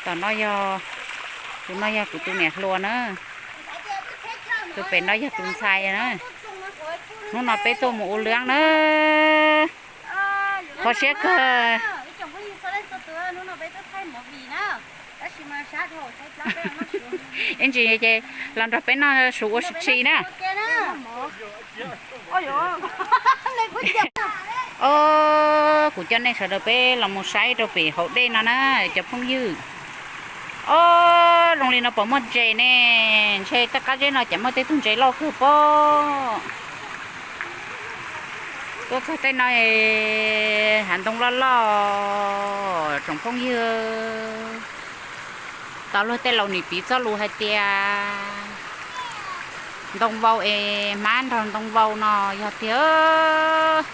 Tus no yog, tus no yog kuv tus niam hluas na. Tus pem no yog tus ntxhais na. Hnub no peb tuaj mus ua lwm na. Kho siab kawg. Ib ntsis ces los nrog peb noj su ua si tshis na. Os, kuv coj nej sawv daws peb los mus saib rau pem hauv dej no na cov phooj ywg. Os, zoo li no puas muaj ntses ne? Ntshe tej qab zeb no ces muaj tej tug ntses loj kawg pob. Tuaj txog tej no hav ntoo loj loj tsoom phooj ywg. Tau luag tej laus nim piv txoj lus hais tias ntoo vau es hmab nrog ntoo vau no yog tiag.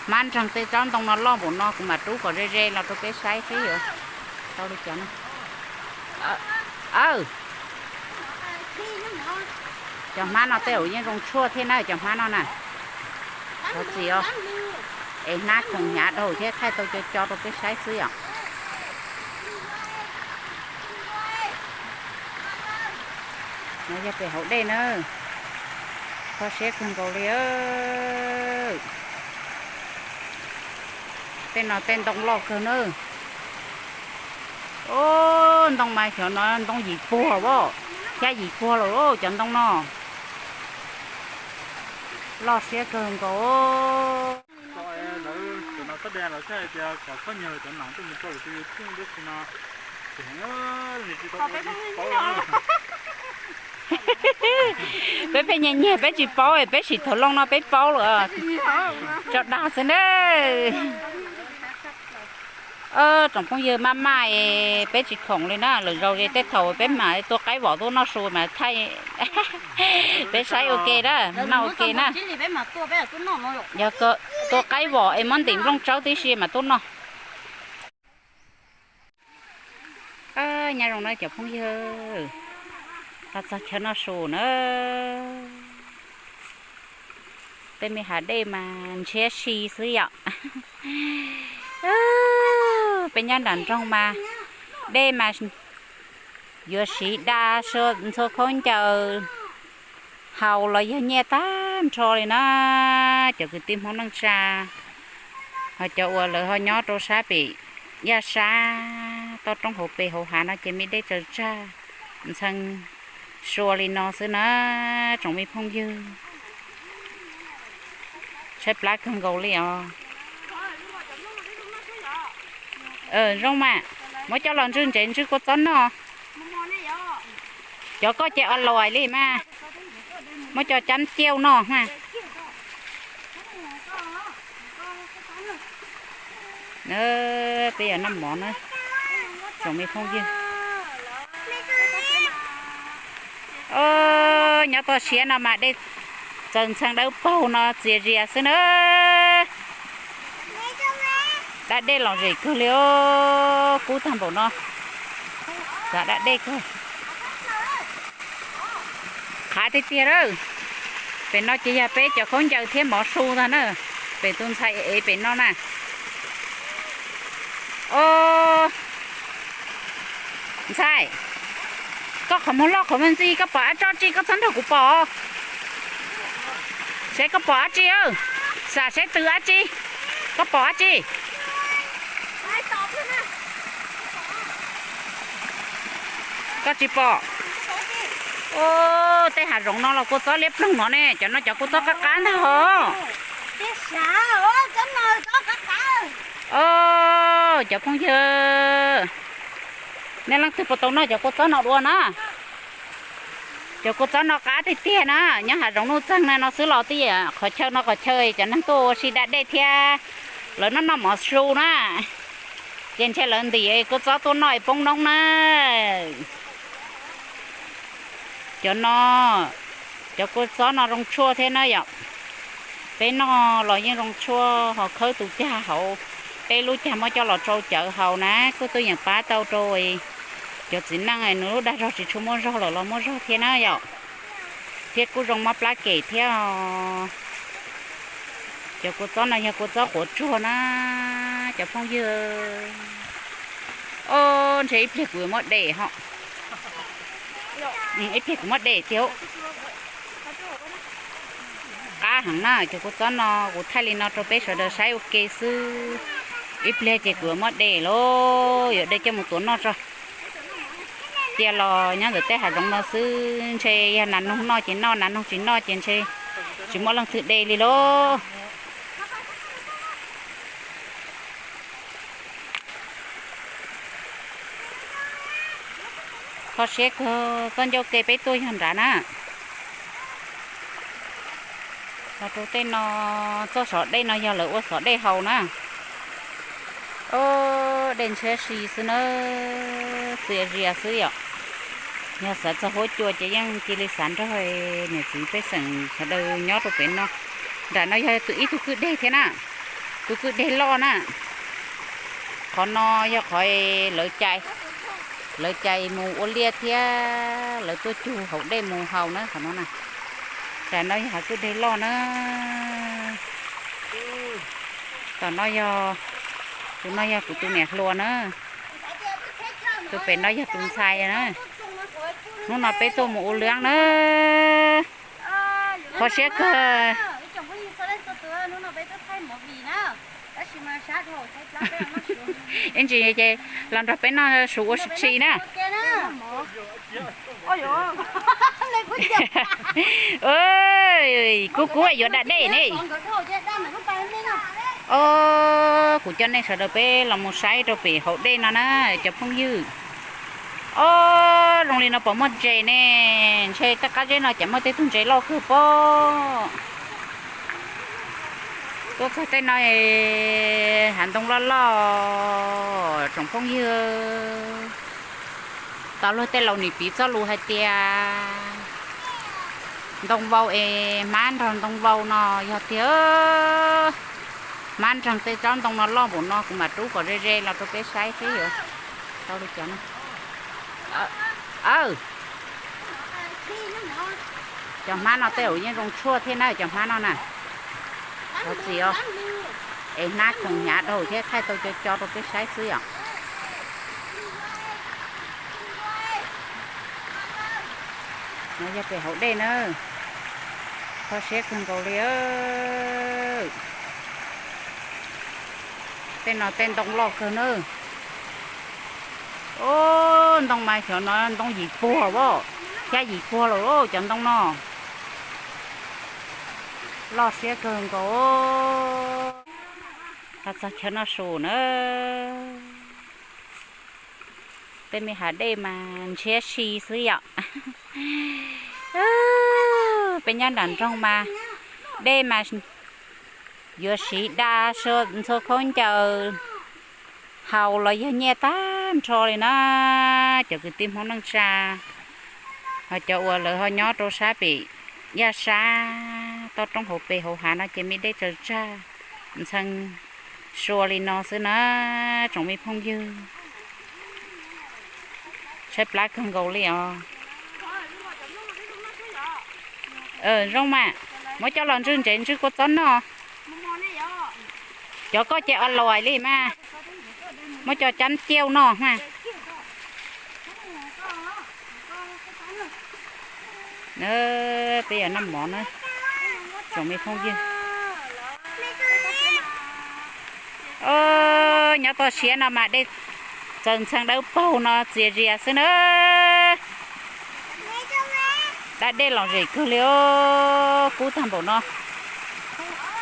Hmab nrog tej tsob ntoo no loj npaum no kuv mam rub kom ze ze los rau peb saib xwb yog. Tau li cov no. Aw, cov hmab no tej zaum yeej zoo tshuaj thiab na, cov hmab no na. Thov txim os, es hnab khoom hnyav dhau thiab thaij tau co co rau peb saib xwb yom. No yog pem hauv dej na, kho siab kawg nkaus li. Tej no tej ntoo loj kawg na. Ntoo mas xyov no ntoo yim puag as, xya yim puag lawm cov ntoo no. Loj siab kawg nkaus. Peb pheej nyiag nyiag peb tsis paub, peb sim thaum loo no peb paub lawm. Tso dag xwb na. Tsoom phooj ywg, maj maj es peb tsis khoom li na, lwm zaus tej thaum peb mam tua qaib vom tuaj noj su mas thaij peb saib ua ke na, noj ua ke na. Yog tua qaib vom es muab ntim nplooj tsawb tib si mas tuaj noj. Nyob zoo na cov phooj ywg, los txog chaw noj su na. Tej me hav dej mas ntshiab si xwb yom. Peb nyob nram nroog mas dej mas yuav siv da ntxhua khaub ncaws haus los yog nyiaj tag nrho li na. Cov kwv tij Hmoob neej tsa, ho cov uas lawv ho nyob rau sab pem yaj sab toj roob hauv pes hauv hav no ces me dej tsaws tsag ntxhee sua li no xwb na, tsoom me phooj ywg. Tshaib plab kawg nkaus li os. Zoo mas, muab coj los ntswj ntsev ntswj kua txob noj. Cov koj ces o lais li mas, muab cov cab ciauj noj mas. Peb yuav noj mov na, tsoom me phooj ywg. Nyob toj siab no mas dej tsaws ntxhee dawb paug no txias zias xwb na. Da dej lom zem kawg li os, kub tag npaum no, xav da dej kawg. Qhav tiag tiag lawm. Pem no ces yog peb cov khaub ncaws thiab mov su ntag na. Pem tus ntxhais ev pem no na. Os, ntxhais, koj qhov muag loj qhov muag ntxi koj pom dab tsi koj txhob nrog kuv pom. Seb koj pom dab tsi, xam seb twg dab tsi. Koj pom dab tsi? Koj tsis pom. Tej hav zoov no los kua txob liab ploog no ne, cov no cov kua txob qab qab ntag hos. Os, cov phooj ywg, nej leej twg puas tau noj cov kua txob no dua na? Cov kua txob no qab tiag tiag na, nyob hav zoov nuj txeeg na no xwb los twb yam qhov chaw no qhov chaw cov neeg tuaj ua si da dej thiab lawv noj noj mov su na. Ces ntshe lawv ntim kua txob tuaj noj es poob noob na. Cov no, cov kua txob no zoo tshuaj thiab na yom. Peb noj los yeej zoo tshuaj ho khawb tus cag hauv, peb lub cag muab coj los tsau cawv haus na kuj tuaj yeem pab tau rau cov txiv neej nws lub dag zog tsis tshua muaj zog lawm los muaj zog thiab na yom. Thiab kuj zoo mob plab kem thiab os. Cov kua txob no yog kua txob quav tsuag na cov phooj ywg. Os, Ntshe ib pliag kuv yuav muab de ho. Ib pliag kuv muab de tiag. Qab heev na, cov kua txob no kuv thaij li no rau peb sawv daws saib ua ke xwb. Ib pliag ces kuv yuav muab de lauj, yuav de coj mus tuav noj tso. Cia los nyob ntawm tej hav zoov no xwb, ntshe yog nas noog noj ces noj, nas noog tsis noj ces ntshe tsis muaj leej twg de li lauj. Kho siab kawg, txoj ncauj ke peb tuaj yog nrad na. Los rau tej no, txoj xov dej no yog lawv ua xov dej haus na. Dej ntshiab si xwb na, txias zias xwb yom. Yog xav txog huab cua ces yeej cia li xav nrog niam txiv pej xeem sawv daws nyob rau pem no. Nram no yog tus ib tug kwj deg thiab na, tus kwj deg loj na. Qhov no yog qhov lawv cais, lawv cais mus ua liaj thiab lawv tuaj cug haus dej mus haus na qhov no na. Nram no yog hav kwj deg loj na. Tom no yog, tus no yog kuv tus niam hluas na. Tus pem no yog tus ntxhais na. Hnub no peb tuaj mus ua liaj na. Kho siab kawg. Ib ntsis ces los nrog peb noj su ua si na. Kub kub yuav da dej ne. Os, kuv coj nej sawv daws peb los mus saib rau pem haus dej no na cov phooj ywg. Os, zoo li no puas muaj ntses ne? Ntshe tej qab zeb no ces muaj tej tug ntses loj kawg pob. Tuaj txog tej no hav ntoo loj loj tsoom phooj ywg. Tau luag tej laus nim piv txoj lus hais tias ntoo vau es hmab nrog ntoo vau no yog tiag. Hmab nrog tej tsob ntoo no loj npaum no kuv mam rub kom ze ze los rau peb saib seb yuav tau li cas na. Aw, cov hmab no tej zaum yeej zoo tshuaj thiab na cov hmab no na. Thov txim os, es hnab khoom hnyav dhau thiab thaij tau co co rau peb saib xwb yom. No yog pem hauv dej na, kho siab kawg nkaus li. Tej no tej ntoo loj kawg na. Ntoo mas xyov no ntoo yim puag as, xya yim puag lawm cov ntoo no. Loj siab kawg nkaus. Los txog chaw noj su na. Tej me hav dej mas ntshiab si xwb yom. Peb nyob nram nroog mas dej mas yuav siv da ntxhua khaub ncaws haus los yog nyiaj tag nrho li na. Cov kwv tij Hmoob neej tsa, ho cov uas lawv ho nyob rau sab pem yaj sab toj roob hauv pes hauv hav no ces me dej tsaws tsag ntxhee sua li no xwb na tsoom me phooj ywg. Tshaib plab kawg nkaus li os. Zoo mas, muab coj los ntswj ntsev ntswj kua txob noj. Cov koj ces a lais li mas, muab cov cab ciauj noj mas. Peb yuav noj mov na tsoom me phooj ywg. Nyob toj siab no mas dej tsaws ntxhee dawb paug no txias zias xwb na. Da dej lom zem kawg li os, kub tag npaum no,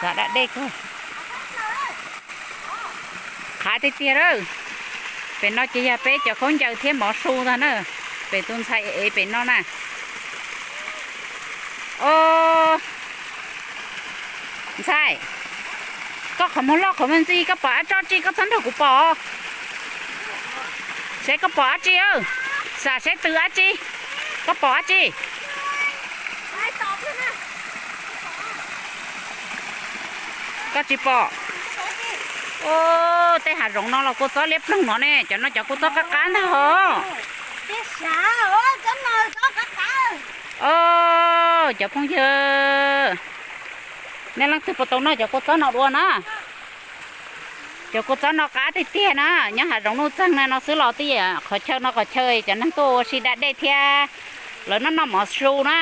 xav da dej kawg. Qhav tiag tiag lawm. Pem no ces yog peb cov khaub ncaws thiab mov su ntag na. Pem tus ntxhais ev pem no na. Os, ntxhais, koj qhov muag loj qhov muag ntxi koj pom dab tsi koj txhob nrog kuv pom. Seb koj pom dab tsi, xam seb tw dab tsi, koj pom dab tsi. Koj tsis pom. Tej hav zoov no los kua txob liab ploog no ne, cov no cov kua txob qab qab ntag hos. Os, cov phooj ywg, nej leej twg puas tau noj cov kua txob no dua na? Cov kua txob no qab tiag tiag na, nyob hav zoov nuj txeeg na no xwb los twb yam qhov chaw no qhov chaw cov neeg tuaj ua si da dej thiab lawv noj noj mov su na,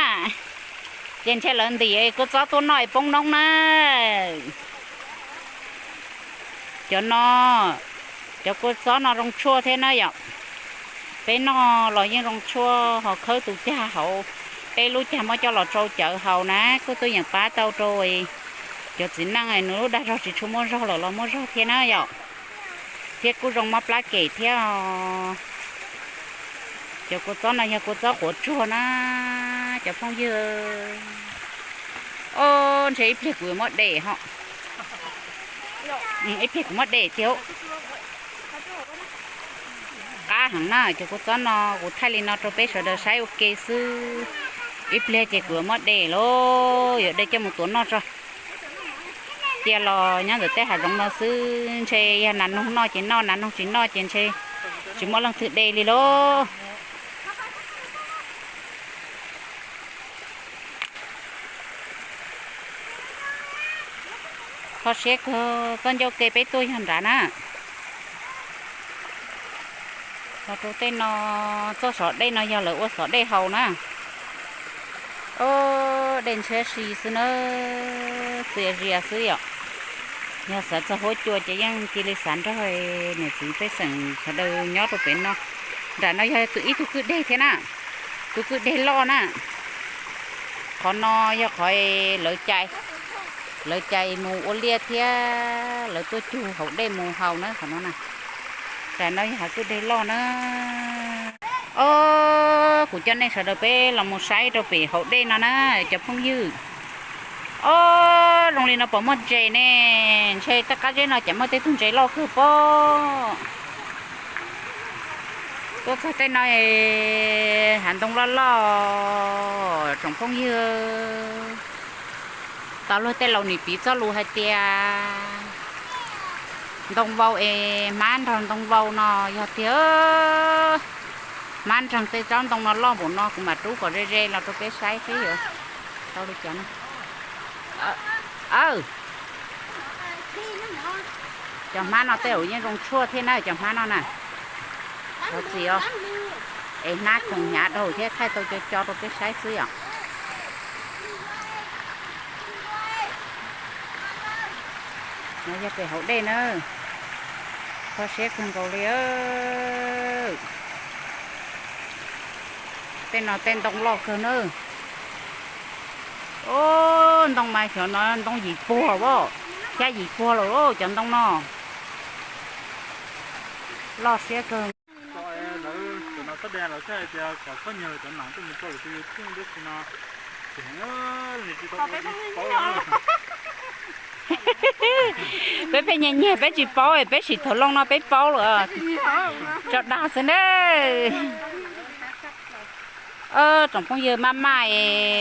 ces ntshe lawv ntim kua txob tuaj noj es poob noob na. Cov no, cov kua txob no zoo tshuaj thiab na yom. Peb noj los yeej zoo tshuaj, ho khawb tus cag hauv, peb lub cag muab coj los tsau cawv haus na, kuj tuaj yeem pab tau rau cov txiv neej nws lub dag zog tsis tshua muaj zog lawm los muaj zog thiab na yom. Thiab kuj zoo mob plab kem thiab os. Cov kua txob no yog kua txob quav tsuag na, cov phooj ywg. Os, ntshe ib pliag kuv yuav muab de ho. Ib pliag kuv muab de tiag. Qab heev na, cov kua txob no kuv thaij li no rau peb sawv daws saib ua ke xwb. Ib pliag ces kuv yuav muab de lauj, yuav de coj mus tuav noj tso. Cia los nyob ntawm tej hav zoov no xwb, ntshe yog nas noog noj ces noj, nas noog tsis noj ces ntshe tsis muaj leej twg de li lauj. Kho siab kawg, txoj ncauj ke peb tuaj yog nrad na. Los rau tej no, txoj xov dej no yog lawv ua xov dej haus na. Os, dej ntshiab si xwb na, txias zias xwb yom. Yog xav txog huab cua ces yeej cia li xav nrog niam txiv pej xeem sawv daws nyob rau pem no. Nram no yog tus ib tug kwj deg thiab na, tus kwj deg loj na. Qhov no yog qhov lawv cais, lawv cais mus ua liaj thiab lawv tuaj cug haus dej mus haus na qhov no na. Nram no yog hav kwj deg loj na. Os, kuv coj nej sawv daws peb los mus saib rau pem haus dej no na cov phooj ywg. Os, zoo li no puas muaj ntses ne? Ntshe tej qab zeb no ces muaj tej tug ntses loj kawg pob. Tuaj txog tej no, hav ntoo loj loj tsoom phooj ywg. Tau luag tej laus nim piv txoj lus hais tias ntoo vau es hmab nrog ntoo vau no yog tiag. Hmab nrog tej tsob ntoo no loj npaum no kuv mam rub kom ze ze los rau peb saib seb yuav tau li cas na. Aw, cov hmab no tej zaum yeej zoo tshuaj thiab na cov hmab no na. Thov txim os, es hnab khoom hnyav dhau thiab thaij tau co co rau peb saib xwb yom. No yog pem hauv dej na, kho siab kawg nkaus li. Tej no tej ntoo loj kawg na. Os, ntoo mas xyov no ntoo yim puag as, xya yim puag lawm cov ntoo no. Loj siab kawg. Peb pheej nyiag nyiag peb tsis paub, peb sim thaum loo no peb paub lawm. Tso dag xwb na. Tsoom phooj ywg, maj maj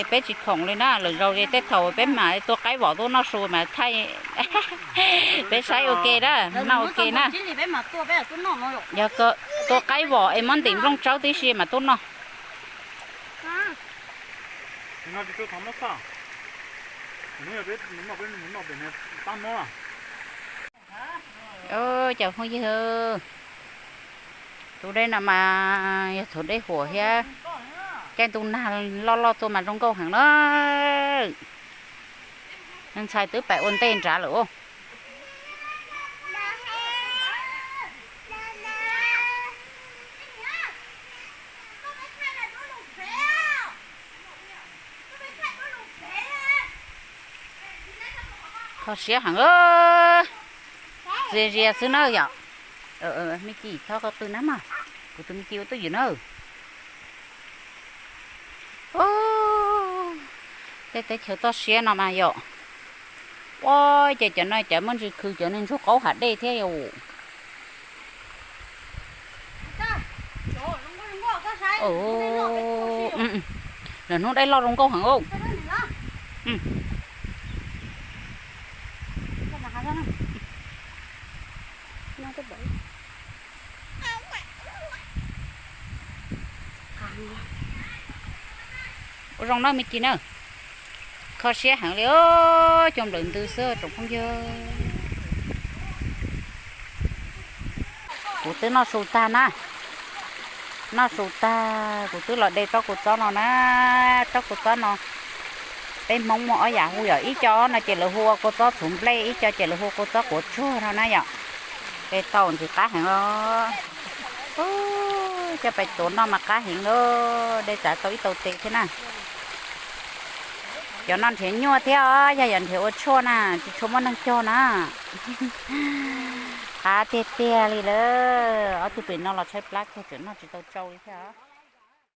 peb tsis khoom li na, lwm zaus tej thaum peb mam tua qaib vom tuaj noj su mas thaij peb saib ua ke na, noj ua ke na. Yog tua qaib vom es muab ntim nplooj tsawb tib si mas tuaj noj. Cov phooj ywg, tus dej no mas yog thaum dej huam thiab, caij ntuj nag loj loj tuaj mas zoo nkauj heev na. Ntxhais twb pais ua ntej nrad lawm. Kho siab heev, txias zias xwb na yom. Me Ci, txhob qw na mog, kuv tus me Ci ua twj ywm na. Tej teb chaws toj siab no mas yom. Ua ces cov no cov muaj ntsis khw cov neeg ntsuag qaub hav dej thiab yom. Lawm hnub dej loj zoo nkauj heev. Ua zoo na Me Ci na. Kho siab heev li, cov nplawm ntws xwb tsoom phooj ywg. Kuv twb noj su tag na, noj su tag kuv twb los de tsob kua txob no na, tsob kua txob no peb Hmoob muaj ob yam hu yom, ib co no ces lawv hu ua kua txob txhuv nplej, ib co ces lawv hu ua kua txob quav tsuag no na yom. De tau ntxim qab heev os. Coj pais tuav noj mas qab heev lauj, de txav tau ib tau tes thiab na. Cov no nrhiav nyuaj thiab os, yog yog nrhiav ua tshuaj na tsis tshua muaj neeg cog na. Qab tiag tiag li lawm, ob tug pem no los tshaib plab kawg tseem noj tsis tau tsau li thiab.